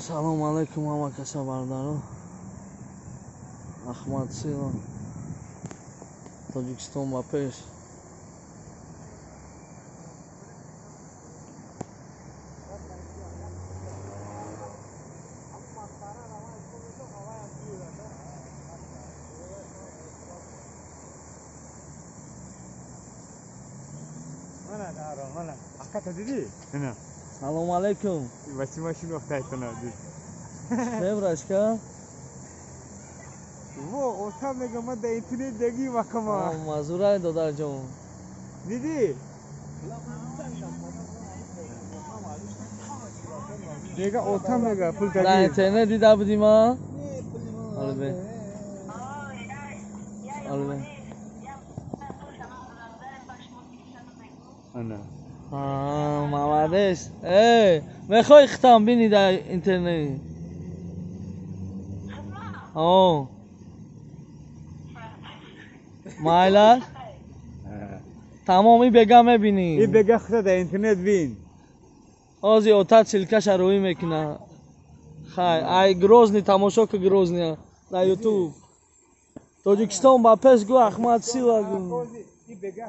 Салом алейкум ҳама каса бародарон. Ахмад Сила. Тоҷикистон ба пеш. Салом алейкум. Хебрашка? Во, ота мега ма да интернет деги вакама. Мазурай додарҷон. Диди? Дега ота мега пул даги. Да интернет дида будӣ ма? Албе. Албе. Ана. Молодец. Эй, мехоҳӣ хитам бини дар интернет? О. Майла? Тамом и бега мебинӣ. И бега хита дар интернет бин. Ози ота ссылка ша рӯӣ мекуна. Хай, ай Грозный тамошо ки Грозный дар YouTube. Тоҷикистон ба пеш гӯ Ахмад Сила гӯ. И бега